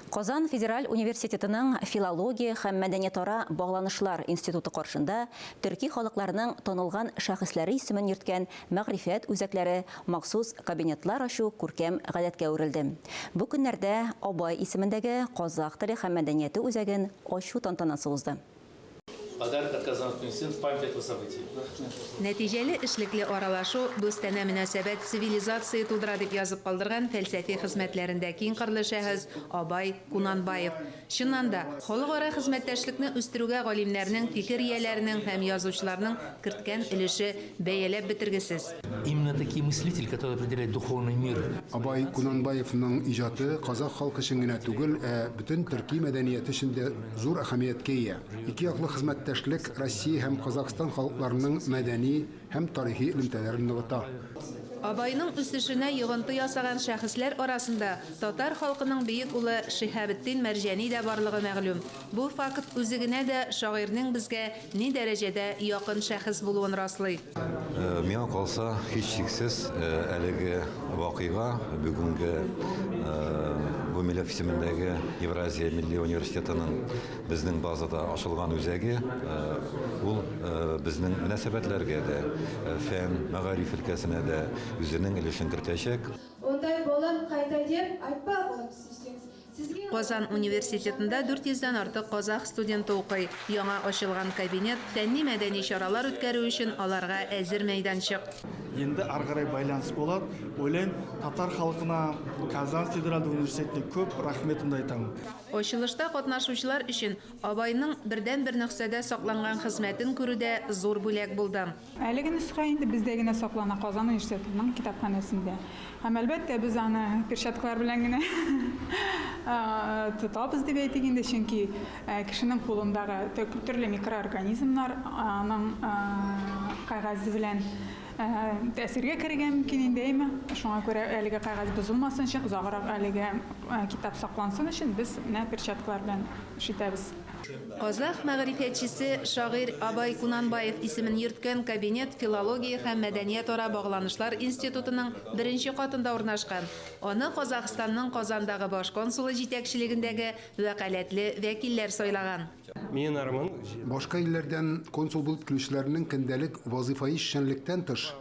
Казан федераль университетының Филология һәм мәдәниятара багланышлар институты каршында төрки халыкларның танылган шәхесләре исемен йөрткән мәгърифәт үзәкләре, махсус кабинетлар ачу күркәм гадәткә әверелде. Бу көннәрдә Абай исемендәге казах теле һәм мәдәнияте үзәген ачу тантанасы узды. Подарок от Казанского университета в память этого события. Нәтиҗәле эшлекле аралашу, дустанә мөнәсәбәт цивилизация тудыра, дип язып калдырган фәлсәфи хезмәтләрендә киңкырлы шәхес Абай Кунанбаев. Чыннан да, халыкара хезмәттәшлекне үстерүгә галимнәрнең, фикер ияләренең һәм язучыларның керткән өлеше бәяләп бетергесез. Именно такие мыслители, которые определяют духовный мир. Абай Кунанбаевның иҗаты казах халкы өчен генә түгел, ә бөтен төрки мәдәнияте өчен дә зур әһәмияткә ия. Икеяклы хезмәттәшлек Россия һәм Казахстан халыкларының мәдәни һәм тарихи элемтәләрен ныгыта. Абайның үсешенә йогынты ясаган шәхесләр арасында татар халкының бөек улы Шиһабетдин Мәрҗани дә барлыгы мәгълүм. Бу факт үзе генә дә шагыйрьнең безгә ни дәрәҗәдә якын шәхес булуын раслый. Миңа калса, һичшиксез, әлеге вакыйга бүгенге Гумилев исемендәге Евразия милли университетының безнең базада ачылган үзәге, ул безнең мөнәсәбәтләргә дә, фән, мәгариф өлкәсенә дә үзенең өлешен кертәчәк. Ондай балам кайда деп айтпағылым сүйсеңіз. Сізге Казан университетында 400 дән артык казах студенты укый. Яңа ачылган кабинет фәнни-мәдәни чаралар үткәрү өчен аларга әзер мәйданчык. Енді ары қарай байланыс болады. Ойлаймын, татар халқына, Казан федералды университетіне көп рахметімді айтамын. Ачылышта катнашучылар өчен Абайның бердәнбер нөхсәдә сакланган хезмәтен күрү дә зур бүләк булды. Әлеге нөсхә инде бездә генә саклана, Казан университетының китапханәсендә. Һәм, әлбәттә, без аны перчаткалар белән генә тотабыз дип әйтик инде, чөнки кешенең кулындагы төрле микроорганизмнар аның кәгазе белән Тәэсиргә керергә мөмкин инде, әйме? Шуңа күрә әлеге кәгазь бозылмасын өчен, озаграк әлеге китап саклансын өчен без менә перчаткалар белән эш итәбез. Казах мәгърифәтчесе, шагыйрь Абай Кунанбаев исемен йөрткән кабинет Филология һәм мәдәниятара багланышлар институтының беренче катында урнашкан. Аны Казахстанның Казандагы баш консулы җитәкчелегендәге вәкаләтле вәкилләр сайлаган. Минен арман. Башка илләрдән консул булып килүчеләрнең көндәлек вазыйфаи эшчәнлектән тыш,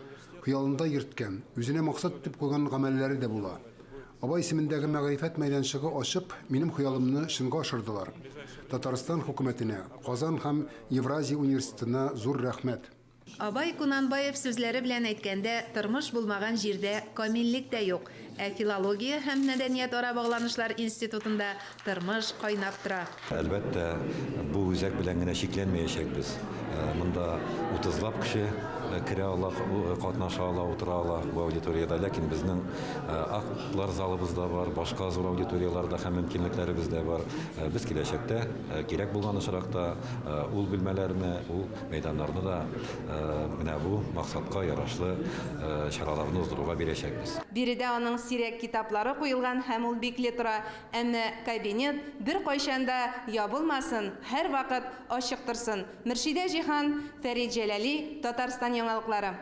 хыялында йөрткән, үзенә максат итеп куйган гамәлләре дә була. Абай исемендәге мәгърифәт мәйданчыгы ачып, минем хыялымны чынга ашырдылар. Татарстан хөкүмәтенә, Казан һәм Евразия университетына зур рәхмәт. Абай Кунанбаев сүзләре белән әйткәндә, тормыш булмаган җирдә камиллек тә юк. Ә Филология һәм мәдәниятара багланышлар институтында тормыш кайнап тора. Әлбәттә, бу үзәк белән генә чикләнмәячәкбез. Монда утызлап кеше керә ала, катнаша ала, утыра ала бу аудиториядә. Ләкин безнең актлар залыбыз да бар, башка зур аудиторияләр дә һәм мөмкинлекләребез дә бар. Без киләчәктә, кирәк булган очракта, ул бүлмәләрне, ул Мәйданнарны да менә бу максатка ярашлы чараларны уздыруга бирәчәкбез. Биредә аның сирәк китаплары куелган һәм ул бикле тора. Әмма кабинет беркайчан да ябылмасын, һәрвакыт ачык торсын. Мөршидә Җиһан, Фәрит Җәләли, Татарстан яңалыклары.